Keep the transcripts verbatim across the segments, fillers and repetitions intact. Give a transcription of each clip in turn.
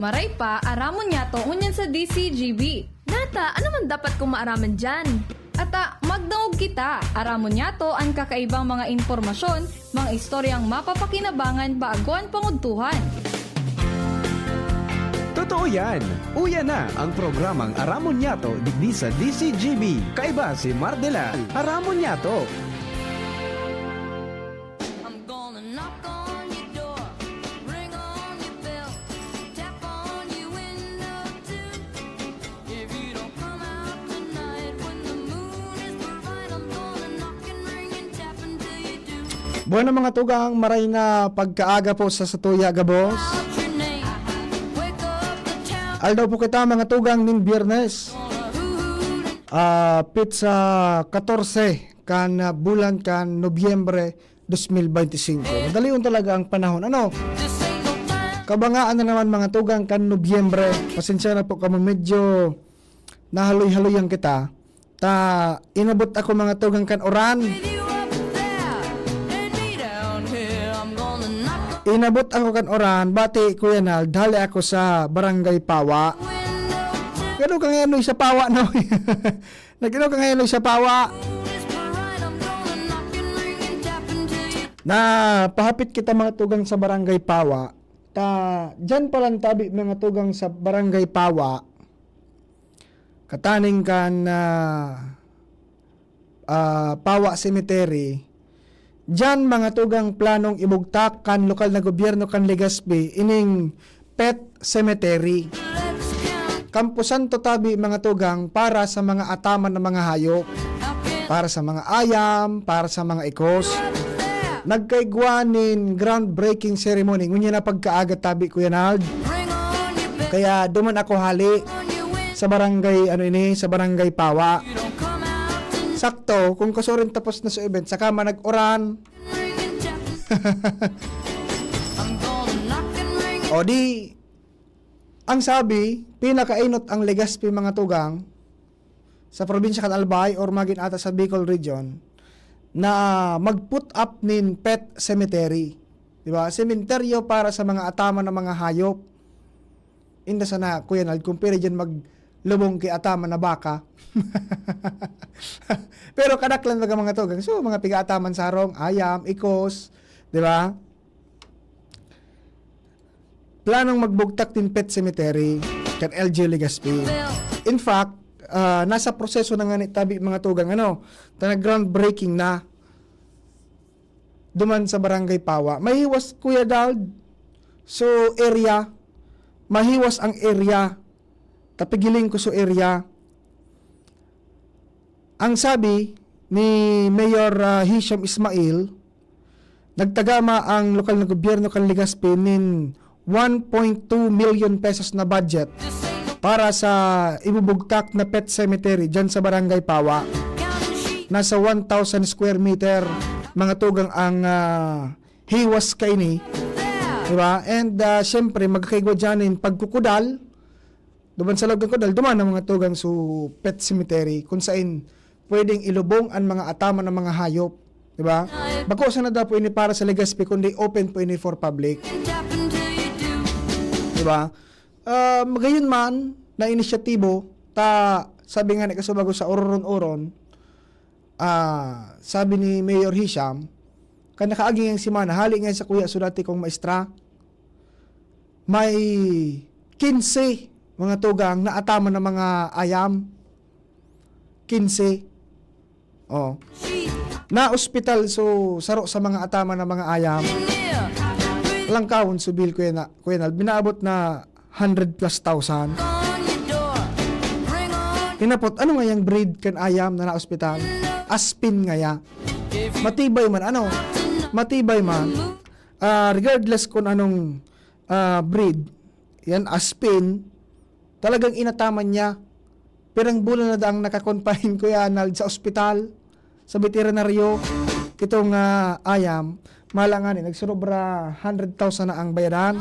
Maray pa, aramon niyato ngunyan sa D C G B. Nata, ano man dapat kong maaraman diyan? Ata, magdangog kita. Aramon niyato an kakaibang mga impormasyon, mga istoryang mapapakinabangan bago an pangudtuhan. Totoo yan! Uya na ang programang Aramon Niyato digdi sa D C G B. Kaiba si Mardelal. Aramon Niyato! I'm gonna knock on your door, ring on your bell, tap on your window too. If you don't come out tonight when the moon is bright, I'm gonna knock and ring and tap until you do. Bueno, mga tugang, maray na pagkaaga po sa satuya gabos. Out your name, wake up the town. Aldaw po kita, mga tugang, nin Biyernes. Gonna hoo-hoo Ah, petsa katorse kan ah, bulan kan Nobyembre dos mil bente singko. Madalion talaga ang panahon. Ano? This ain't no time. Kabangaan na naman, mga tugang, kan Nobyembre. Pasensya na po kamo, medyo nahaloy-haloyan kita. Ta inabot ako, mga tugang, kan uran. With you up there and me down here, I'm gonna knock Inabot ako kan uran, bati, Kuya Nald, hali ako sa Barangay Pawa. on window too. Gano ka ngayon sa Pawa, no? Nagano ka ngayon sa Pawa? Moon is bright, I'm gonna knock and ring and tap until you Na pahapit kita, mga tugang, sa Barangay Pawa. Ta, dyan palang tabi, mga tugang, sa Barangay Pawa. Kataning kan ah, ah, Pawa Cemetery. Dyan, mga tugang, planong ibugtak kan lokal na gobyerno kan Legazpi ining pet cemetery. Camposanto tabi, mga tugang, para sa mga ataman na mga hayop, para sa mga ayam, para sa mga ikos. Nagkaigwa nin groundbreaking ceremony. Ngunyan na pagkaaga tabi, Kuya Nald. Bring on your bell, Kaya duman ako hali on your window. Sa barangay, ano ini, sa barangay Pawa. You don't come out tonight. Sakto, kung kasurin tapos na sa event, saka man nag-uran. I'm gonna knock and ring. O di, ang sabi, pinakainot ang Legazpi, mga tugang, sa probinsya kan Albay or magin ata sa Bicol Region, na mag-put up nin pet cemetery. Di ba? Sementeryo para sa mga ataman ng mga hayop. Inda sana, Kuya Nald, kung pwede dyan maglubong ki ataman na baka. Pero kadaklan baga, mga tugang. So, mga piga-ataman sa harong, ayam, ikos, di ba? Planong magbugtak din pet cemetery kan L G U Legazpi. In fact, ah, nasa proseso na nga ni tabi, mga tugang, ano, ta nag-groundbreaking na duman sa Barangay Pawa. Mahiwas, Kuya Dald, so area. Mahiwas ang area. Tapigiling ko so area. Ang sabi ni Mayor ah, Hisham Ismail, nagtagama ang lokal na gobyerno kan Legazpi nin one point two million pesos na budget para sa ibubugtak na pet cemetery dyan sa Barangay Pawa. Nasa one thousand square meter, mga tugang, ang ah, hiwas kaini. Diba? And ah, syempre, magkaigwa dyan in pagkukudal. Duman sa loob ng kudal, duman ang mga tugang su pet cemetery, kung sain pwedeng ilubong ang mga ataman ng mga hayop. Diba? Bako sana daw po ini para sa Legazpi, kundi open po ini for public. Diba? Ah, magayon man na inisyatibo, ta sabi nga ni kasubago sa Ororon-Oron, ah, sabi ni Mayor Hisham, kan nakaaging ang semana, hali nga sa kuya so dati kong maestra, may kinse mga tugang na ataman ng mga ayam. Kinse. Oh. Na ospital so saro sa mga ataman ng mga ayam. Langkawon so bill, Kuya, na, Kuya Nal, binaabot na hundred plus thousand. Hinapot, ano nga yung breed kan ayam na naospital? Aspin nga ya. Matibay man, ano? Matibay man. Ah, regardless kung anong ah, breed, yan, Aspin, talagang inataman niya. Pirang bulan na daang nakakonfine, Kuya Arnold, sa ospital, sa veterinaryo, itong ah, ayam. Mahala nga ni, nagsurobra hundred thousand na ang bayadan.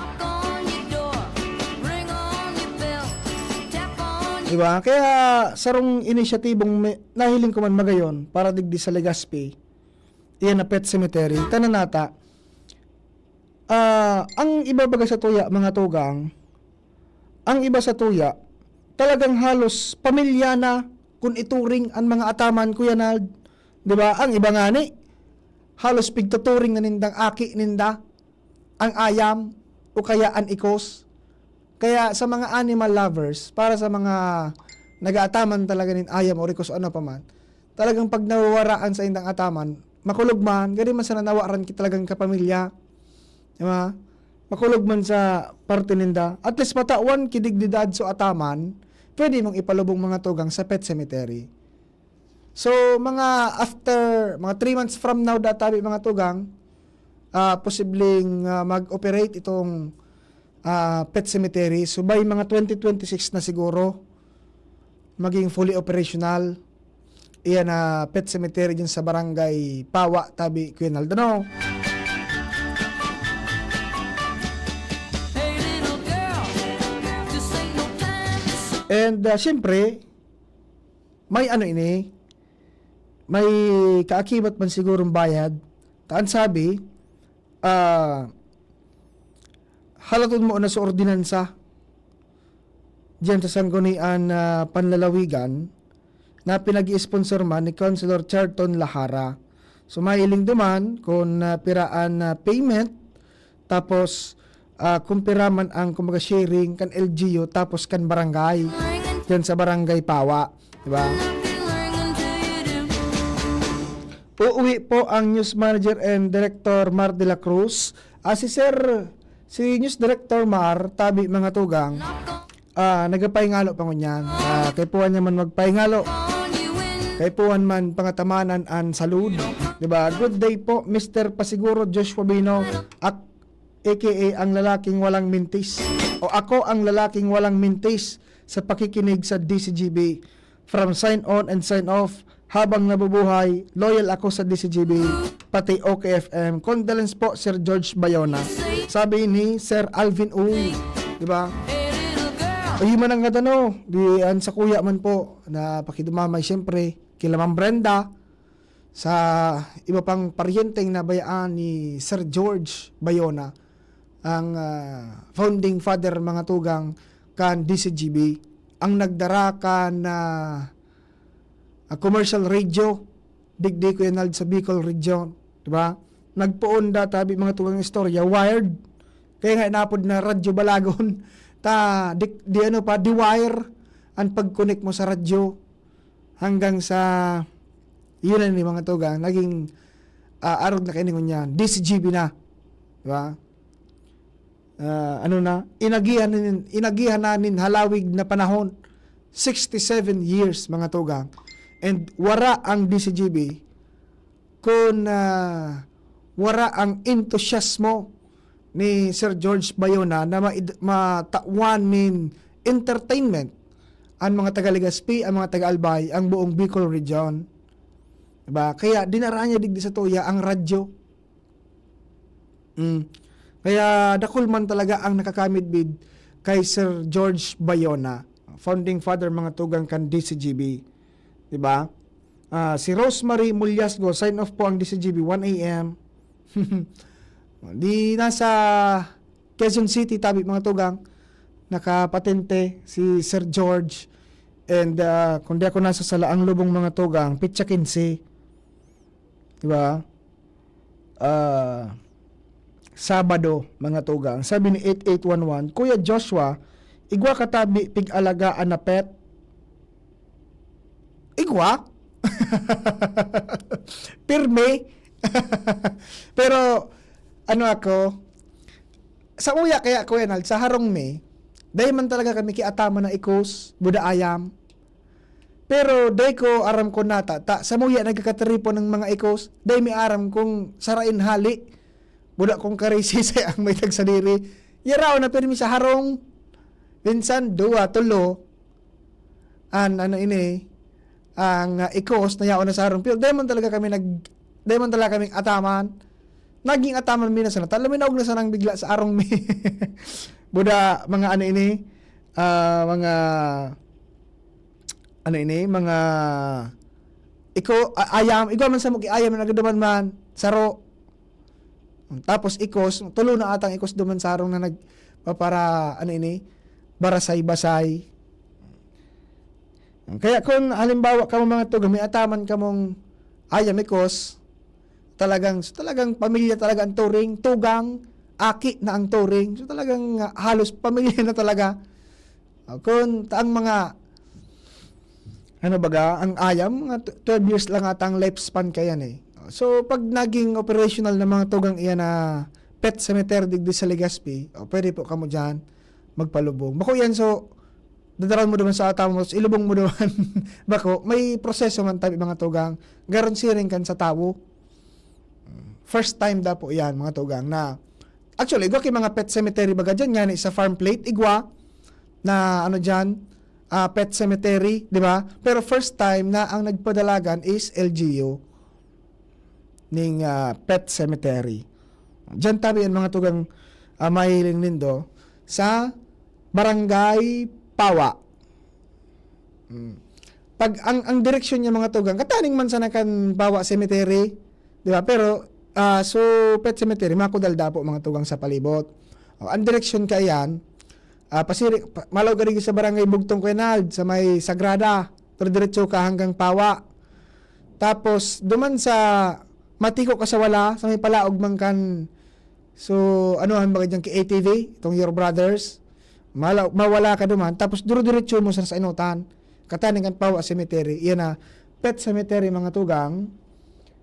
Diba? Kaya sarong inisyatibong may, nahiling ko man magayon para digdi sa Legazpi, iyan na pet cemetery. Tanan nata, ah, ang ibabaga sa tuya, mga tugang, Ang iba sa tuya, talagang halos pamilya na kun ituring an mga ataman, Kuya Nald. Di ba? Ang iba ngani, halos pigtuturing na nindang aki ninda, ang ayam, o kaya an ikos. Kaya sa mga animal lovers, para sa mga nag-aataman talaga nin ayam o ikos o ano pa man, talagang pag nawawara an saindang ataman, makulog man, gari man sana nawaran ki talagang kapamilya. Di ba? Makulog man sa parte ninda. At least matawan ki dignidad so ataman, pwede mong ipalubong mga tugang sa pet cemetery. So, mga after, mga three months from now, databi mga tugang, ah, posibleng, ah, mag-operate itong, ah, pet cemetery. So, by mga twenty twenty-six na siguro, maging fully operational. Iyan na pet cemetery dyan sa barangay Pawa, tabi, Kuya Naldo, no? And, ah, siyempre, may ano ini, may kaakibat man sigurong bayad. Taan sabi, ah, halaton mo na sa ordinansa diyan sa Sanggunian na Panlalawigan na pinag-i-sponsor man ni Councilor Charlton Lahara. So, mahiling duman kung, ah, piraan na payment, tapos, ah, kung pira man ang, kumbaga, sharing kan L G U, tapos kan barangay, diyan sa Barangay Pawa, di ba? Uuwi po ang news manager and director Mar de la Cruz. Ah, si Sir, si News Director Mar, tabi mga tugang, ah, nagapahingalo pa ngunyan. Ah, kaipuhan niya man magpahingalo. Kaipuhan man pangatamanan an salud. Di ba? Good day po, Mister Pasiguro Joshua Bino, ak-, A K A ang lalaking walang mintis. O ako ang lalaking walang mintis sa pakikinig sa D C G B. From sign on and sign off, habang nabubuhay, loyal ako sa D C G B, pati O K F M. Condolence po, Sir George Bayona. Sabi ni Sir Alvin Uy, di ba? Ay, manang katano, di an sa kuya man po, na pakidumamay, siyempre, kila Ma'am Brenda, sa iba pang paryenteng nabayaan ni Sir George Bayona, ang, ah, founding father, mga tugang, kan D C G B, ang nagdara kan, ah, ah, commercial radio, digdi, Kuya Nald, sa Bicol Region, di ba? Nagpoon da, tabi, mga tugang, istorya, wired. Kaya nga inapod na Radyo Balagon. Ta, di, di ano pa, di wire ang pag-connect mo sa radyo hanggang sa, yun na ni mga tugang, naging, ah, arog na kaini ngunyan, D C G B na. Di ba? Ah, ano na, inagihan nin, inagihan na nin halawig na panahon, sixty-seven years, mga tugang. And wara ang D C G B kun, ah, wara ang entusiasmo ni Sir George Bayona na maid-, matawan nin entertainment ang mga taga Legazpi, ang mga taga Albay, ang buong Bicol Region. Diba? Kaya dinara niya digdi sa tuya ang radyo. Mm. Kaya dakul man talaga ang nakakamidbid kay Sir George Bayona, founding father, mga tugang, kan D C G B. Diba? Ah, si Rosemary Mulyasgo, sign off po ang D C G B, one A M. Di nasa Quezon City, tabi, mga tugang, nakapatente si Sir George. And, ah, kung di ako nasasala, ang lubong, mga tugang, pitsa kinse. Diba? Ah, Sabado, mga tugang. Sabi ni eight eight one one, "Kuya Joshua, igwa ka tabi pig-alagaan na pet?" Igwa? Pirmi? Pero, ano ako, sa uya kaya, Kuya Nald, sa harong mi, dahil man talaga kami kiataman na ikos, buda ayam. Pero dai ko aram kun nata, ta, samuya nagkakatripon ang mga ikos, dai mi aram kung sarain hali. Buda kung karisisay ang may tagsadiri. Yaraw na pirmi sa harong. Minsan, duwa, tulo. An, ano ini, ang, ah, ikos na yaon na sa harong. Pero dai man talaga kami nag-, dai man talaga kaming ataman. Naging ataman mi na sana. Talo mi naog na sanang bigla sa arong mi. Buda, mga ano ini, ah, mga, ano ini, mga iko-, a-, ayam, igwa man sa mog ayam na nagduman man, saro. Tapos ikos, tulo na atang ikos duman sa arong na nagpapara, ano ini, barasay-basay. Kaya kun halimbawa kamo mga tugang, may ataman kamong ayam, ikos, talagang, so talagang pamilya talaga ang turing, tugang, aki na ang turing. So talagang, ah, halos pamilya na talaga. Ah, kun ta-, ang mga, ano baga, ang ayam, mga tw-, twelve years lang ata ang lifespan kayan eh. So, pag naging operational na mga tugang iyan na pet cemetery digdi sa Legazpi, o, pwede po kamo diyan magpalubong. Bako yan, so, dadalan mo naman sa atamo, tapos ilubong mo naman. Bako, may proseso man tabi mga tugang. Garon siring kan sa tawo. First time daw po yan, mga tugang, na, actually, igwa kay mga pet cemetery baga dyan, nga sa farm plate, igwa, na ano dyan, ah, pet cemetery, di ba? Pero first time na ang nagpadalagan is L G U ning, ah, pet cemetery. Diyan tabi ang mga tugang, ah, mahiling nindo sa Barangay Pawa. Mm. Pag ang, ang direksyon niya, mga tugang, kataning man sana kan Pawa Cemetery, di ba? Pero, ah, so, pet cemetery, makudal dapo, mga tugang, sa palibot. O, ang direksyon kaiyan, ah, pasiri-, pa-, malaw ka digdi sa Barangay Bugtong Kuenald, sa may Sagrada, pero diretso ka hanggang Pawa. Tapos, duman sa matiko ka sa wala, sa may palaog man kan, so, ano, ang mga dyan, kay A T V, itong Your Brothers, mala-, mawala ka duman, tapos duro-diretso mo sa, sa Inutan, kataning kan Pawa Cemetery, iyan na, pet cemetery, mga tugang,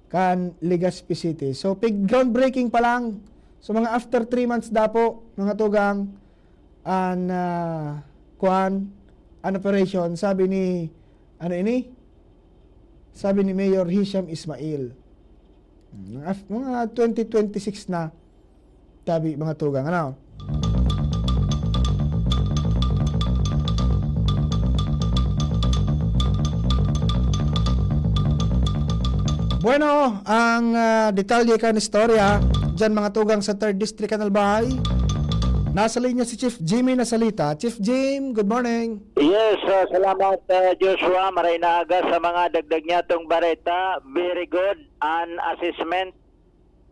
kan Legazpi City. So, pig groundbreaking pa lang, so, mga after three months dapo, mga tugang, an, ah, kuan, an operation, sabi ni, ano ini? Sabi ni Mayor Hisham Ismail. Hmm, af-, mga twenty twenty-six na, sabi mga tugang, ano? Bueno, ang, ah, detalye kan istorya, dyan mga tugang sa Third District, Canalbay. Nasa linya si Chief Jimmy Nasalita. Chief Jim, good morning. Yes, ah, salamat, ah, Joshua. Maray na aga sa mga dagdag niya tong bareta. Very good an assessment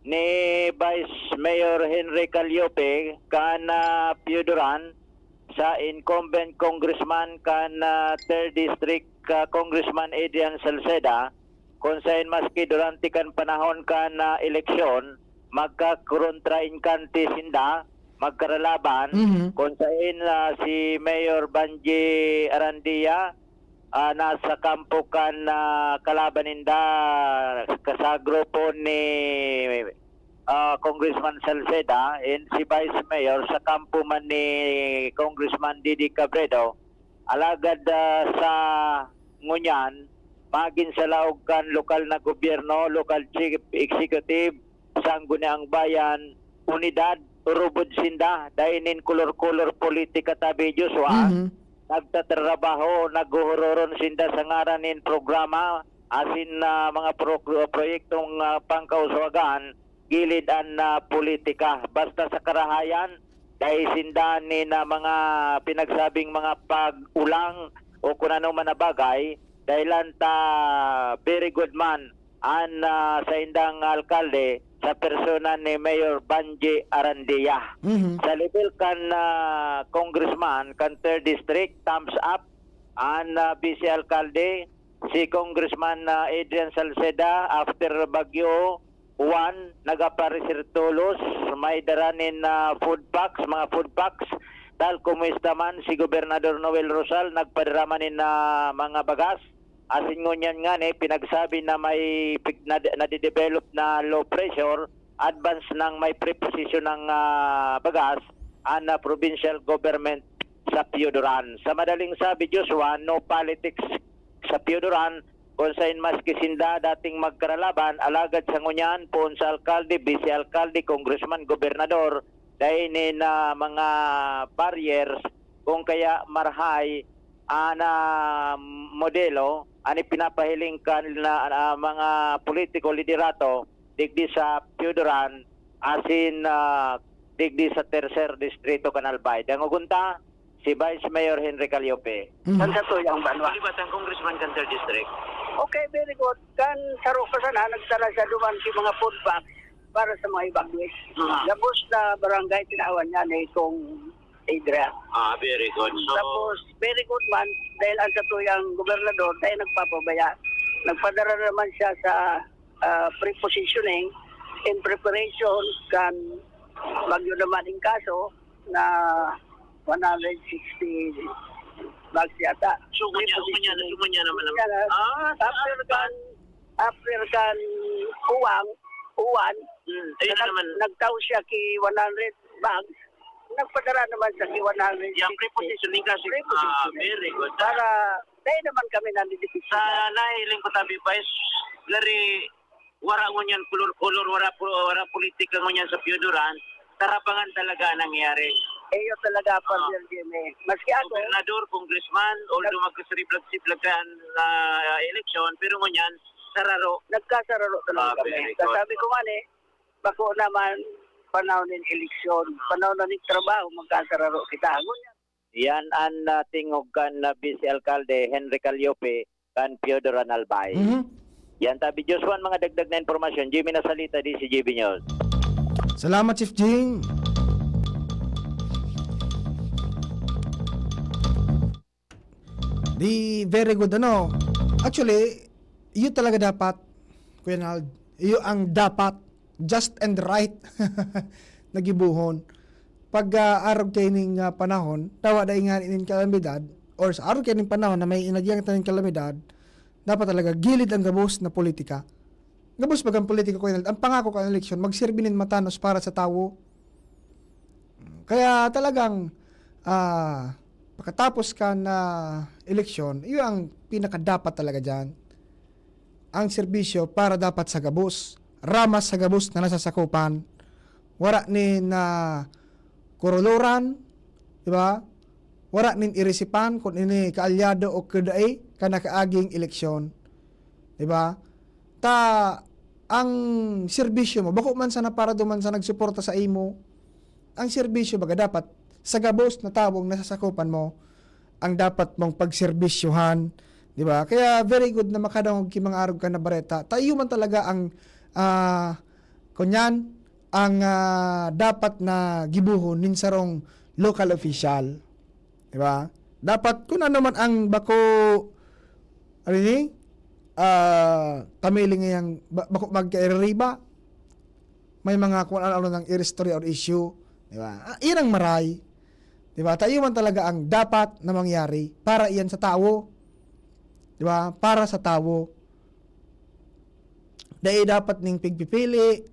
ni Vice Mayor Henry Caliope kan, ah, Pioduran sa incumbent congressman kan, ah, Third District, ah, Congressman Adrian Salceda, kung saen maski durante kan panahon kan, ah, eleksyon, magkakontra-inkante sinda, magkaralaban, Mhm. kung saen, ah, si Mayor Banji Arandia, ah, nasa kampo kan, ah, kalaban ninda, ka-, sa grupo ni, ah, Congressman Salceda, and si Vice Mayor sa kampo man ni Congressman Didi Cabredo. Alagad, ah, sa ngunyan, magin sa laog kan lokal na gobyerno, local chief executive, Sangguniang Bayan, Unidad, urubod sinda, dai nin kolor-kolor politika tabi, Joshua. Mhm. Nagtatrabaho, naghuhuroron sinda sa ngaran nin programa, asin, ah, mga pro-, proyektong, ah, pangkauswagan, gilid an, ah, politika. Basta sa karahayan, dai sinda nin, ah, mga pinagsabing mga pag-ulang o kun ano man na bagay, dahilan ta very good man an, ah, saindang alkalde sa persona ni Mayor Banji Arandia. Mhm. Sa level kan, ah, congressman kan Third District, thumbs up an, ah, vice alkalde, si Congressman, ah, Adrian Salceda, after Bagyo Juan, nag-aparecer tolos, may dara nin, ah, food packs, mga food packs. Tal kumusta man si Gobernador Noel Rosal, nagpadara man nin, ah, mga bagas. Asin ngunyan ngani, pinagsabi na may pig-, na, nade-develop na low pressure, advance nang may preposition ng, ah, bagas, an, ah, provincial government sa Pioduran. Sa madaling sabi, Joshua, no politics sa Pioduran, kung sain maski sinda dating magkaralaban, alagad sa ngunyan, poon sa alkalde, vice alkalde, congressman, gobernador, dai nin mga barriers, kung kaya marahay, ah, na modelo, an ipinapahiling kan na, ah, mga politiko, liderato, digdi sa Pioduran, asin, ah, digdi sa Tercer Distrito, Canalbay. Dangogon ta, si Vice Mayor Henry Caliope. Mhm. San sa tuyang banwa? Di ba, tang congressman kan Third District? Okay, very good. Kan saro pa sana, nagdala siya duman si mga food box para sa mga evacuees. Mhm. Gabos na barangay, tinawan niya ni kung Adria. Ah, very good. So, tapos, very good man, dahil ang satuyang gobernador, dahil nagpapabaya. Nagpadara naman siya sa ah, prepositioning in preparation kan Bagyo naman in kaso na one hundred sixty bags yata. So, kanya, kanya, so, kanya naman ang, kanya na, ah, after kan, after kan Uwang, Uwan, hmm, ayun na nag-, naman. Nagtao siya ki one hundred bags, nagpadara naman sa ki one hundred sixty. Yung prepositioning kasi, prepositioning. Ah, very good. Para, dahil naman kami nandito. Sa nahiling ko, tabi, Vice, gari, wara ngunyan kolor-kolor, wara po, wara politika ngunyan sa Pioduran, tarapangan talaga ang nangyayari. Iyo talaga, ah, Partner Jimmy. Maski ako, gobernador, congressman, although nag- magkasiriblag-siblag kan, ah, eleksyon, pero ngunyan, sararo. Nagkasararo talaga. Ah, kami. Very good. Kasabi ko nga ni, bako naman, panahon ng eleksyon, panahon na ng trabaho, magkasararo kita. Ngunyan, yan ang, ah, tingog kan, ah, Vice Alkalde Henry Caliope kan Pioduran Albay. Mhm. Yan tabi, Joshua, mga dagdag na impormasyon. Jimmy Nasalita, D C G B News. Salamat, Chief Jing. Di, very good, ano. Actually, iyo talaga dapat, Kuya Nald. Iyo ang dapat, just and right na gibohon. Pag, ah, arog kaining, ah, panahon, dawa dai nga nin kalamidad, or sa arog kaining panahon na may inagihan ta nin kalamidad, dapat talaga gilid ang gabos na politika. Gabos bagang politika, Kuya Nald. Ang pangako kan eleksyon, magserbi nin matanos para sa tawo. Kaya talagang, ah, pagkatapos kan eleksyon, iyo ang pinakadapat talaga diyan. Ang serbisyo para dapat sa gabos, ramas sa gabos na nasasakupan. Wara nin, ah, kuruluran, di ba? Wara nin irisipan kung ini kaalyado o kadai kan nakaaging eleksyon. Di ba? Ta, ang serbisyo mo, bako man sana para duman sa nagsuporta sa imo, ang serbisyo baga dapat sa gabos na tawong nasasakupan mo ang dapat mong pagserbisyohan, di ba? Kaya very good na makadangog ki mga arog ka na bareta. Ta iyo man talaga ang, ah, kunyan, ang, ah, dapat na gibohon nin sarong local official. Di ba? Dapat, kung ano man ang bako, ano ni? Ah, kamiling ngayang ba-, bako magkairiba, may mga kung ano-ano nang iristorya or issue. Di ba? Ah, yan ang maray. Di ba? Tayo man talaga ang dapat na mangyari para iyan sa tawo. Di ba? Para sa tawo. Dai dapat ning pigpipili,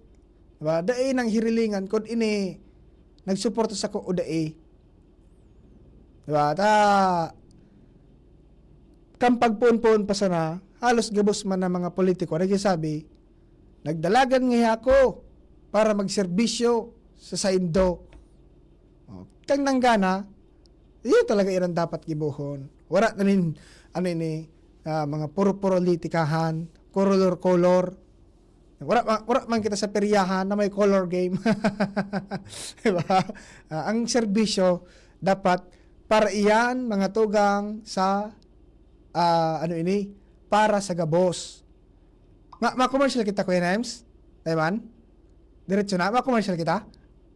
di ba? Dai nang hirilingan kung ini nagsuporta sako o dai. Di ba? Ta, kan pagpoon-poon pa sana, halos gabos man na mga politiko nagsasabi, "Nagdalagan ngaya ako para magserbisyo sa saindo." O, kang nanggana, yun talaga iran dapat gibohon. Wara na nin, ano ini, ah, mga puro-puro litikahan, kolor-kolor. Wara ma-, wara man kita sa peryahan na may color game. Di ba? Ah, ang serbisyo dapat para iyan, mga tugang, sa, ah, ano ini, para sa gabos. Ma-, ma-commercial kita, Kuya Nems? Taiwan? Diretso na? Ma-commercial kita?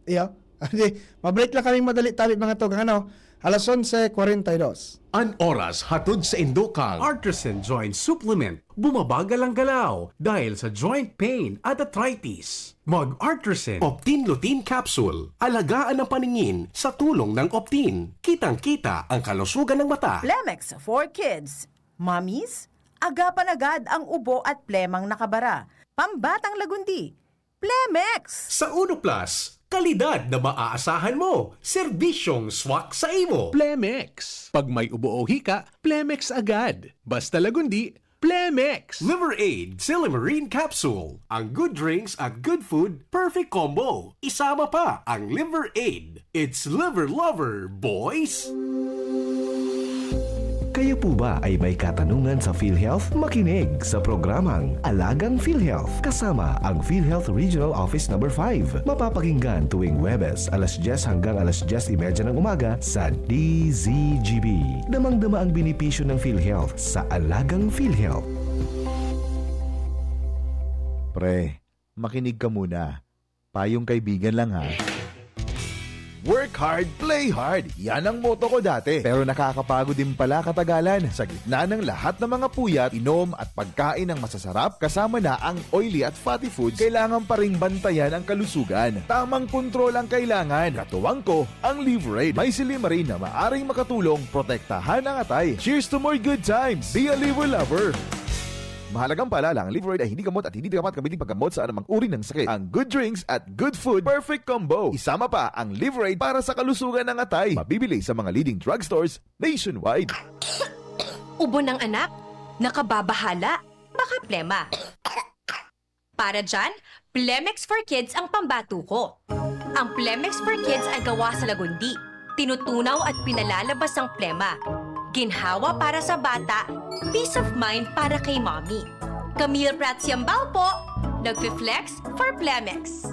Iyo? Di, ma-break lang kaming madali, tabi, mga tugang, ano? Alas onse kwarenta y dos. An oras hatod sa indo kan Artisan Joint Supplement. Bumabagal ang galaw dahil sa joint pain at arthritis. Mag Artisan Optin Lutein Capsule. Alagaan ang paningin sa tulong ng Optin. Kitang-kita ang kalusugan ng mata. Plemex for Kids. Mommies, agapan agad ang ubo at plemang nakabara. Pambatang lagundi. Plemex! Sa Uno Plus, kalidad na maaasahan mo, serbisyong swak sa imo. Plemex. Pag may ubo o hika, Plemex agad. Basta lagundi, Plemex! Liver Aid Silymarin Capsule. Ang good drinks at good food, perfect combo. Isama pa ang Liver Aid. It's Liver Lover, boys! Kayo po ba ay may katanungan sa PhilHealth? Makinig sa programang Alagang PhilHealth kasama ang PhilHealth Regional Office Number five. Mapapakinggan tuwing Huwebes, alas dyes hanggang alas dyes y media ng umaga sa D Z G B. Damang-dama ang benepisyo ng PhilHealth sa Alagang PhilHealth. Pre, makinig ka muna. Payong kaibigan lang, ha. Work hard, play hard. Yan ang motto ko dati. Pero nakakapagod din pala katagalan. Sa gitna ng lahat ng mga puyat, inom at pagkain ng masasarap, kasama na ang oily at fatty foods, kailangan pa ring bantayan ang kalusugan. Tamang kontrol ang kailangan. Katuwang ko, ang Livraid. May silymarin na maaring makatulong protektahan ang atay. Cheers to more good times! Be a Liver Lover! Mahalagang paalala, ang Livraid ay hindi gamot at hindi dapat gamitin paggamot sa anumang uri ng sakit. Ang good drinks at good food, perfect combo. Isama pa ang Livraid para sa kalusugan ng atay. Mabibili sa mga leading drugstores nationwide. Ubo ng anak? Nakababahala? Baka plema. Para dyan, Plemex for Kids ang pambato ko. Ang Plemex for Kids ay gawa sa lagundi. Tinutunaw at pinalalabas ang plema. Ginhawa para sa bata, peace of mind para kay mommy. Camille Prats Yambao po, nagfi-flex for Plemex.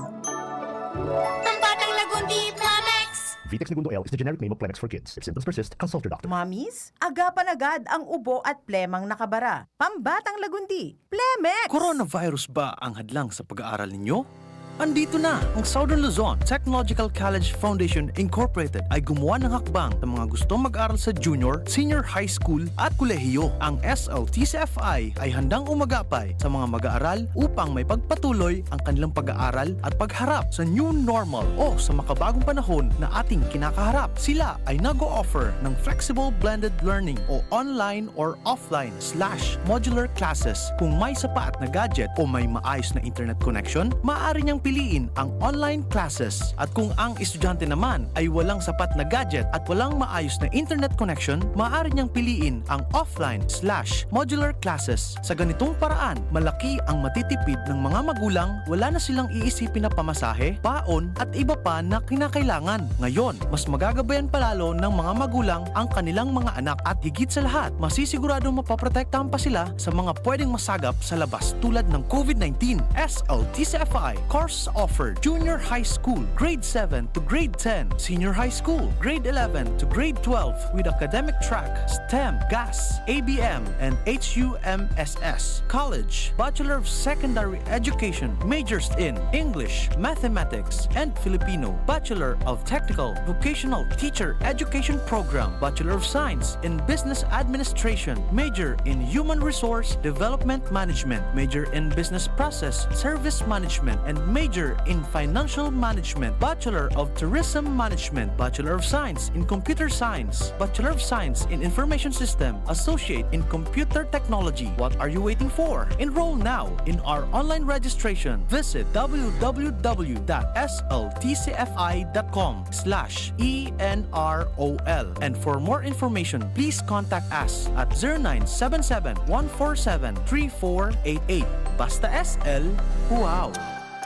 Pambatang Lagundi, Plemex! Vitex Negundo L is the generic name of Plemex for kids. If symptoms persist, consult your doctor. Mommies, agapan agad ang ubo at plemang nakabara. Pambatang Lagundi, Plemex! Coronavirus ba ang hadlang sa pag-aaral ninyo? Andito na! Ang Southern Luzon Technological College Foundation Incorporated ay gumawa ng hakbang sa mga gustong mag-aral sa junior, senior high school at kolehiyo. Ang S L T C F I ay handang umagapay sa mga mag-aaral upang may pagpatuloy ang kanilang pag-aaral at pagharap sa new normal o sa makabagong panahon na ating kinakaharap. Sila ay nag-o-offer ng flexible blended learning o online or offline slash modular classes. Kung may sapat na gadget o may maayos na internet connection, maaari niyang piliin ang online classes. At kung ang estudyante naman ay walang sapat na gadget at walang maayos na internet connection, maaari niyang piliin ang offline slash modular classes. Sa ganitong paraan, malaki ang matitipid ng mga magulang, wala na silang iisipin na pamasahe, paon at iba pa na kinakailangan. Ngayon, mas magagabayan palalo ng mga magulang ang kanilang mga anak at higit sa lahat, masisiguradong mapoprotektahan pa sila sa mga pwedeng masagap sa labas tulad ng COVID nineteen. S L T C F I course offered: Junior High School, Grade seven to Grade ten, Senior High School, Grade eleven to Grade twelve with academic track, STEM, GAS, A B M, and H U M S S. College, Bachelor of Secondary Education, majors in English, Mathematics, and Filipino, Bachelor of Technical Vocational Teacher Education Program, Bachelor of Science in Business Administration, major in Human Resource Development Management, major in Business Process Service Management, and major in Financial Management, Bachelor of Tourism Management, Bachelor of Science in Computer Science, Bachelor of Science in Information System, Associate in Computer Technology. What are you waiting for? Enroll now in our online registration. Visit w w w dot s l t c f i dot com slash e n r o l. And for more information, please contact us at zero nine seven seven, one four seven, three four eight eight. Basta S L, wow!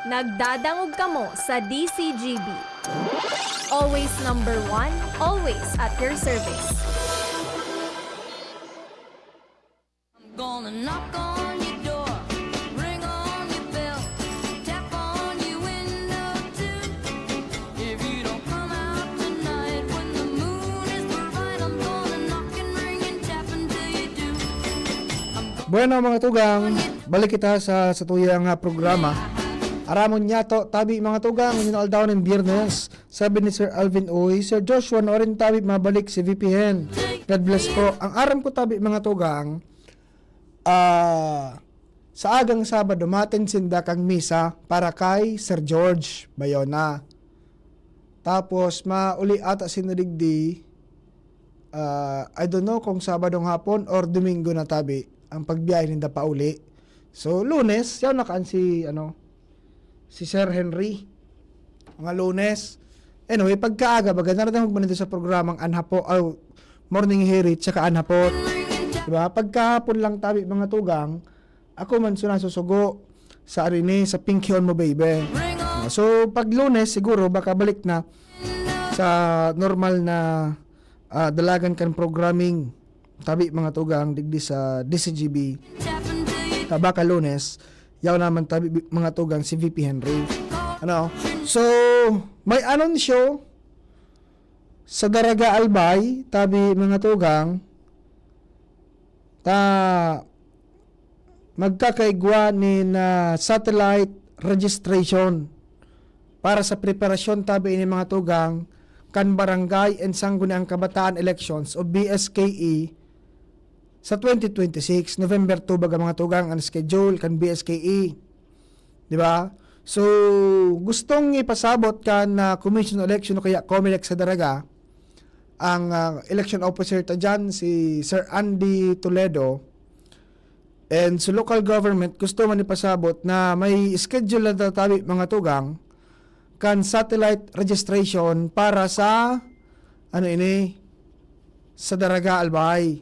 Nagdadangog kamo sa D C G B. Always number one, always at your service. I'm gonna knock on your door, ring on your bell, tap on your window too. If you don't come out tonight when the moon is bright, I'm gonna knock and ring and tap until you do. Bueno, mga tugang, balik kita sa, sa tuyang ah, programa. Aramon niya to, tabi mga tugang, yung aldaw ng Biyernes, sabi ni Sir Alvin Uy, Sir Joshua, noorin tabi mabalik si V P Hen. God bless po. Ang aram ko tabi mga tugang, ah, sa agang Sabado, matin sinda kang misa para kay Sir George Bayona. Tapos, mauli ata sinda digdi, ah, I don't know kung Sabadong hapon or Domingo na tabi ang pagbiyahe ninda pauli. So, Lunes, yaw nakaan si, ano, si Sir Henry. Mga Lunes. Anyway, pagkaaga, baga, naradangog man nito sa programang Anhapo, oh, Morning Hirit, tsaka Anhapot. Diba? Pagkahapon lang tabi, mga tugang, ako man so nasusugo sa arini, sa Pinky on Mo Baby. So, pag Lunes, siguro, baka balik na sa normal na ah, dalagan kan programming. Tabi, mga tugang, digdi sa D C G B. Ah, baka Lunes, yaw naman tabi, bi- mga tugang, si V P Henry. Ano? So, may anunsyo sa Daraga Albay, tabi, mga tugang, ta magkakaigwa nin ah, satellite registration para sa preparasyon, tabi, ini, mga tugang, kan Barangay and Sangguniang Kabataan Elections o B S K E sa twenty twenty-six, November two baga, mga tugang, ang schedule kan B S K E. Di ba? So, gustong ipasabot kan, ah, Commission on Election o kaya COMELEC sa Daraga, ang, ah, election officer ta dyan, si Sir Andy Toledo, and sa local government, gusto man ipasabot na may schedule na tatabi, mga tugang, kan satellite registration para sa, ano ini, sa Daraga, Albay.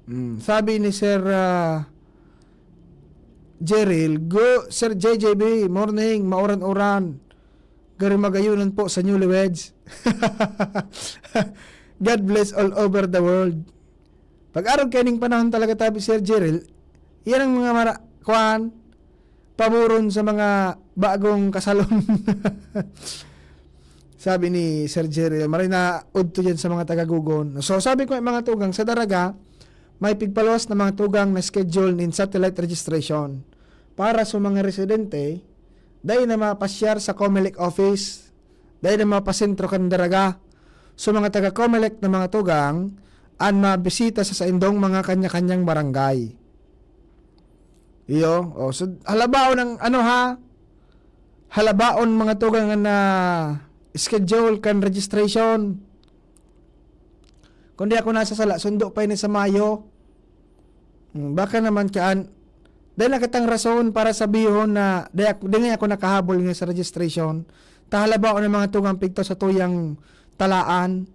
Mm, sabi ni Sir, ah, Jeril, "Go, Sir J J B, morning, mauran-uran. Garo magayunan po sa newlyweds." God bless all over the world. Pag-arog kaining panahon talaga, tabi, Sir Jeril, yan ang mga mara-, kwan, paboron sa mga bagong kasalon. Sabi ni Sir Jerry, maray na udto yan sa mga taga-Gogon. So, sabi ko, mga tugang, sa Daraga, may pigpaluwas na mga tugang na schedule nin satellite registration para sa mga residente, dai na mapasyar sa COMELEC office, dai na mapasentro kan Daraga. So, mga taga-COMELEC na mga tugang, an mabisita sa saindong mga kanya-kanyang barangay. Iyo, oh, so, halabaon ang, ano, ha? Halabaon, mga tugang, na schedule kan registration. Kung di ako nasasala, sundo pa ini sa Mayo. Hmm, baka naman kaan, dai na kitang rason para sabihon na di ak-, di nga ako nakahabol nga sa registration. Ta halabaon ang mga tugang pigto sa tuyang talaan.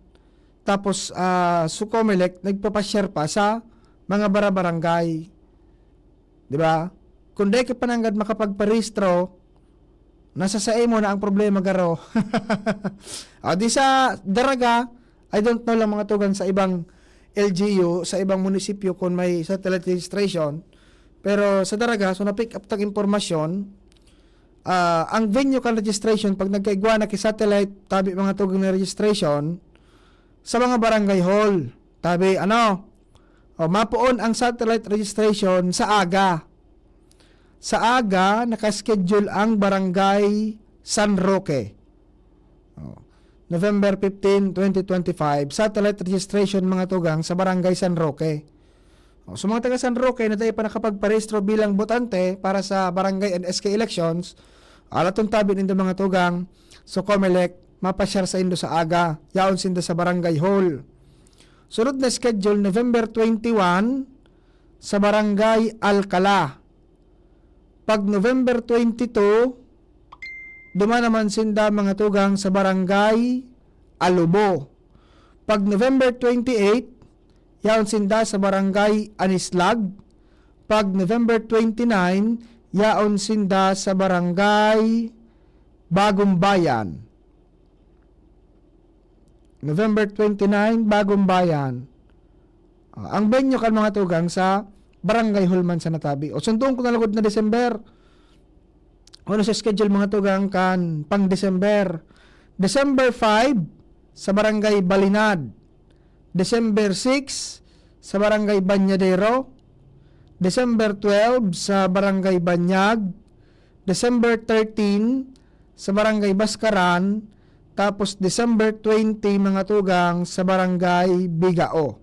Tapos, ah, su COMELEC, nagpapasyar pa sa mga barabarangay. Di ba? Kung di ka pa nanggad makapagparehistro, nasa saimo na ang problema, garo. Ah, di sa Daraga, I don't know lang, mga tugang, sa ibang L G U, sa ibang munisipyo kung may satellite registration. Pero sa Daraga, so na-pick up tang impormasyon, ah, ang venue kan registration, pag nagkaigwa na ki satellite, tabi, mga tugang, na registration, sa mga barangay hall. Tabi, ano, o, mapoon ang satellite registration sa aga. Sa aga, nakaschedule ang Barangay San Roque. O, November fifteen, twenty twenty-five, satellite registration, mga tugang, sa Barangay San Roque. O, sa mga taga San Roque na dai pa nakapagparehistro bilang botante para sa barangay and S K elections, alaton tabi nindo, mga tugang, so COMELEC, mapasyar saindo sa aga, yaon sinda sa barangay hall. Sunod na schedule, November twenty-one, sa Barangay Alcala. Pag November twenty-two, duman naman sinda, mga tugang, sa Barangay Alubo. Pag November twenty-eight, yaon sinda sa Barangay Anislag. Pag November twenty-nine, yaon sinda sa Barangay Bagong Bayan. November twenty-nine, Bagong Bayan. Ah, ang venue kan, mga tugang, sa Barangay Hall man sa natabi. O, sundoon ko na lugod na December. Ano sa schedule, mga tugang, kan pang December? December five, sa Barangay Balinad. December six, sa Barangay Banyadero. December twelve, sa Barangay Banyag. December thirteen, sa Barangay Baskaran. Tapos December twenty, mga tugang, sa Barangay Bigao.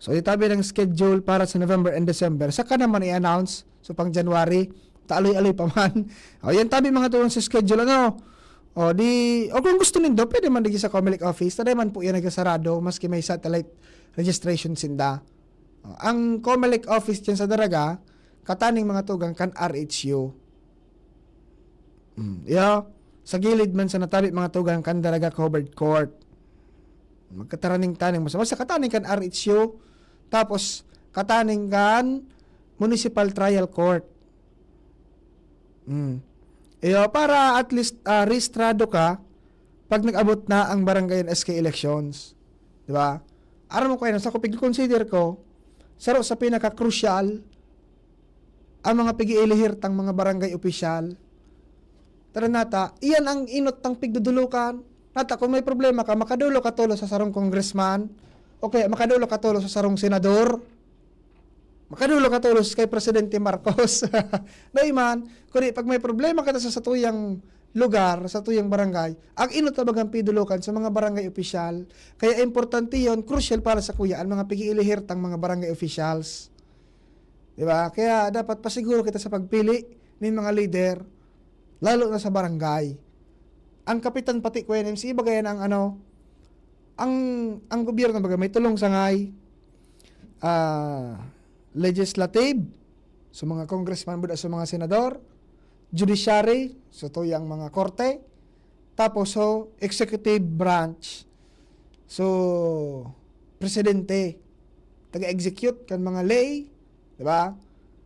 So, itabi ng schedule para sa November and December. Saka naman i-announce. So, pang January, taaloy-aloy pa man. O, yan tabi, mga tugang, sa schedule, ano? O, di, o kung gusto nindo, pwede man digi sa COMELEC office. Taday man po yan nagsasarado, maski may satellite registration sinda. O, ang COMELEC office dyan sa Daraga, kataning, mga tugang, kan R H U. Mm, iyo, sa gilid man sa natabi, mga tugang, kan Daraga Covered Court. Magkataraning-taning, mas, mas kataning kan R H U, tapos kataning kan Municipal Trial Court. Mm. Iyo, para at least, ah, rehistrado ka pag nag-abot na ang barangay and S K elections. Di ba? Aram mo ko, sa ko, pag-consider ko, saro sa pinaka-crucial ang mga pag-iilihir tang mga barangay opisyal. Tara nata, iyan ang inot tang pigdudulukan. Nata, kung may problema ka, makadolo ka tolo sa sarong congressman, o kaya makadolo ka tolo sa sarong senador, makadolo ka tolo kay Presidente Marcos. Dai man, kundi pag may problema ka sa satuyang lugar, sa tuyang barangay, ang inot na bagang pidolokan sa mga barangay opisyal. Kaya importante yon, crucial para sa kuya, ang mga pig-iilihir tang mga barangay officials. Di ba? Kaya dapat pasiguro kita sa pagpili ng mga leader, lalo na sa barangay. Ang kapitan pati, Kuya Nems, iba kaya na ang ano, ang, ang gobyerno baga may tulong sangay, ah, legislative, sa mga congressman, buda sa mga senador, judiciary, sa tuyang mga korte, tapos so executive branch, so presidente, taga-execute kan mga ley, di ba?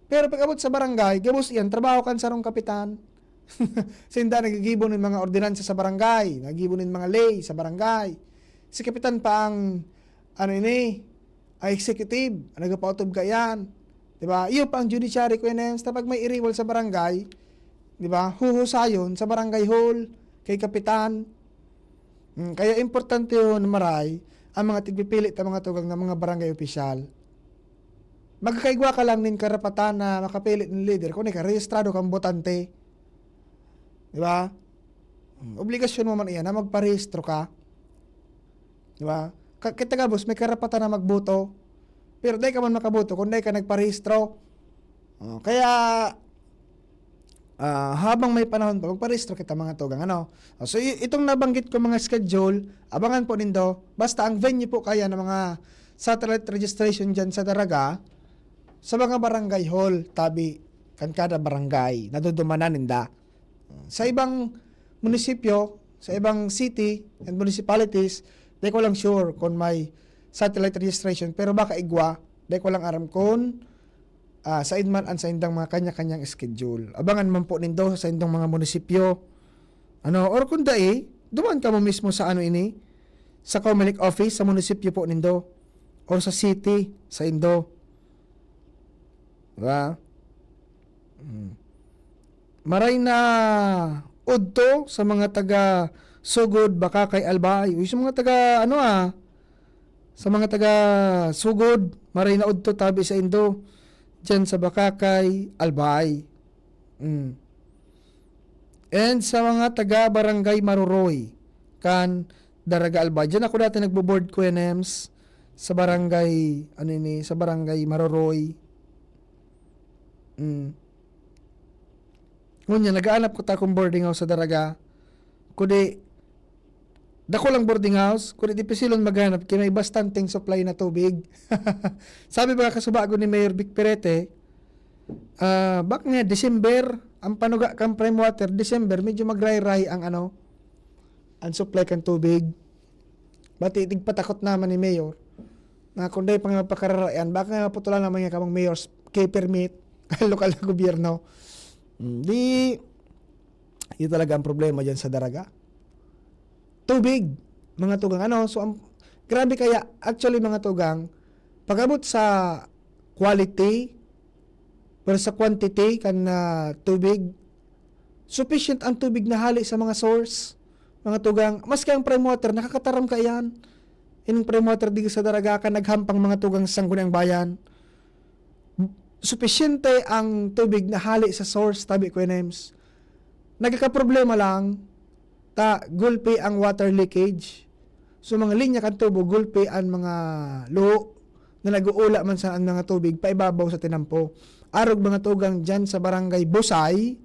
Pero pag-abot sa barangay, gabos iyan, trabaho kan sarong kapitan. Sinda nagigibo nin mga ordinansa sa barangay, nagibo nin mga ley sa barangay. Si kapitan pa ang, ano ini, ang executive, ang nagpapautob kaiyan. Di ba? Iyo pa ang judiciary, Kuya Nems, na pag may iriwal sa barangay, di ba? Huhusayon sa barangay hall, kay kapitan. Hmm, kaya importante yun, maray, ang mga tigpipili ta mga tugang na mga barangay opisyal. Magkakaigwa ka lang nin karapatan na makapili nin leader kung ikaw rehistrado kang botante. Di ba? Hmm, obligasyon mo man iyan na magparehistro ka. Di ba? Ka-, kita gabos, may karapatan na magboto. Pero dai ka man makaboto kung dai ka nagparehistro. Oh, kaya, ah, habang may panahon pa, magparehistro kita, mga tugang, ano? Oh, so, i-, itong nabanggit ko mga schedule, abangan po nindo. Basta ang venue po kaya ng mga satellite registration dyan sa Daraga, sa mga barangay hall, tabi kan kada barangay, nadudumanan ninda. Sa ibang munisipyo, sa ibang city and municipalities, di ko lang sure kung may satellite registration, pero baka igwa, di ko lang aram kung, ah, sain man ang saindang mga kanya-kanyang schedule. Abangan man po nindo sa saindong mga munisipyo. Ano, or kung dai, duman kamo mismo sa ano ini, sa Comelec office, sa munisipyo po nindo, or sa city, saindo. Di ba? Hmm. Maray na udto sa mga taga Sogod, Bacacay, Albay. Uy, sa mga taga, ano, ah, sa mga taga Sogod, maray na udto tabi saindo, diyan sa Bacacay, Albay. Hmm. And sa mga taga Barangay Maroroy, kan Daraga, Albay. Diyan ako dati nagbo-board, Kuya Nems, sa barangay, ano ini, sa Barangay Maroroy. Mm. Ngunyan, nagaanap ko ta akong boarding house sa Daraga. Kundi, dakulang boarding house, kundi dipisilon maghanap kay may bastanteng supply na tubig. Sabi ba kasubago ni Mayor Vic Perete, ah, bak nga December, ang panuga kan prime water, December, medyo magray-ray ang ano, ang supply kan tubig. Bati, tigpatakot naman ni Mayor na kung dai pa nga pakararayan, baka nga maputulan naman nga kamong Mayor's K permit, lokal na gobyerno. Hmm, di, yun talaga ang problema dyan sa Daraga. Tubig, mga tugang. Ano, so, ang, grabe kaya, actually, mga tugang, pag-abot sa quality, pero sa quantity kan, ah, tubig, sufficient ang tubig na hali sa mga source, mga tugang. Maski ang prime water, nakakataram kaiyan. Ining prime water digdi sa Daraga, kan naghampang, mga tugang, sa Sangguniang Bayan. Supisyente ang tubig na hali sa source, tabi, Kuya Nems. Nagkakaproblema lang, ta gulpi ang water leakage. So, mga linya kan tubo, gulpi an mga luho na nag-uula man sa an mga tubig paibabaw sa tinampo. Arog, mga tugang, dyan sa Barangay Busay,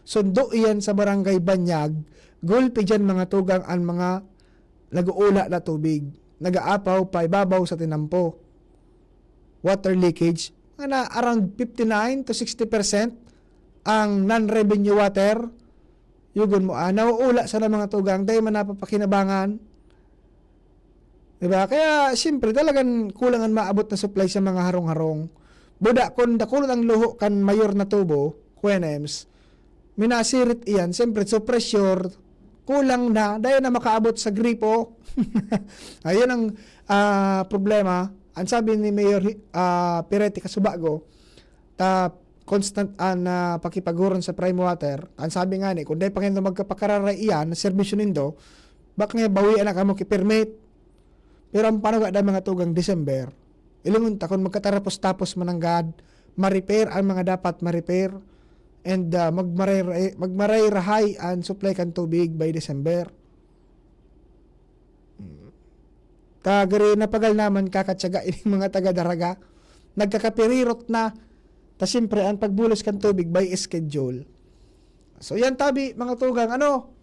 sundo iyan sa Barangay Banyag, gulpi dyan, mga tugang, an mga nag-uula na tubig, nag-aapaw paibabaw sa tinampo. Water leakage, mga na around fifty-nine to sixty percent ang non-revenue water. Yugon mo, ah, nauula sana, mga tugang, dai man napapakinabangan. Diba? Kaya, siyempre, talagang kulang an maabot na supply sa mga harong-harong. Buda, kung dakulon ang luho kan mayor na tubo, Kuya Nems, minasirit iyan, siyempre, so pressure, kulang na, dai na makaabot sa gripo. Ayun ang, ah, problema. Ang sabi ni Mayor Hi-, ah, Perete kasubago, ta constant an, ah, pakipaghuron sa prime water. Ang sabi nga ni, kung dai pa kayo magkapakararay iyan, na serbisyo nindo, baka nga bawian na kamo ki permit. Pero ang panuga na, mga tugang, December, ilingon ta kung magkatarapos-tapos mananggad, ma-repair ang mga dapat ma-repair. And, ah, magmaray-, magmarayrahay an supply kan tubig by December. Hmm. Ta gari napagal naman kakatyaga ining mga taga Daraga. Nagkakapirirot na. Ta siyempre, ang pagbulos kan tubig by schedule. So, yan tabi, mga tugang. Ano?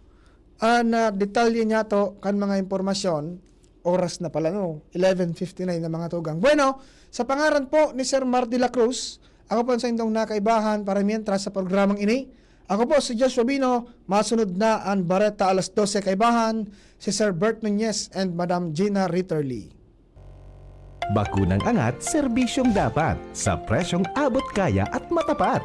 An, ah, detalye niya to, kan mga impormasyon, oras na pala, no? Eleven fifty-nine na, mga tugang. Bueno, sa pangaran po ni Sir Mar de la Cruz, ako po ang saindong nakaibahan para mientras sa programang ini. Ako po si Joshua Bino, masunod na an Bareta alas dose kaibahan, si Sir Bert Nunez and Madam Gina Ritterly. Bakunang angat, serbisyong dapat, sa presyong abot kaya at matapat.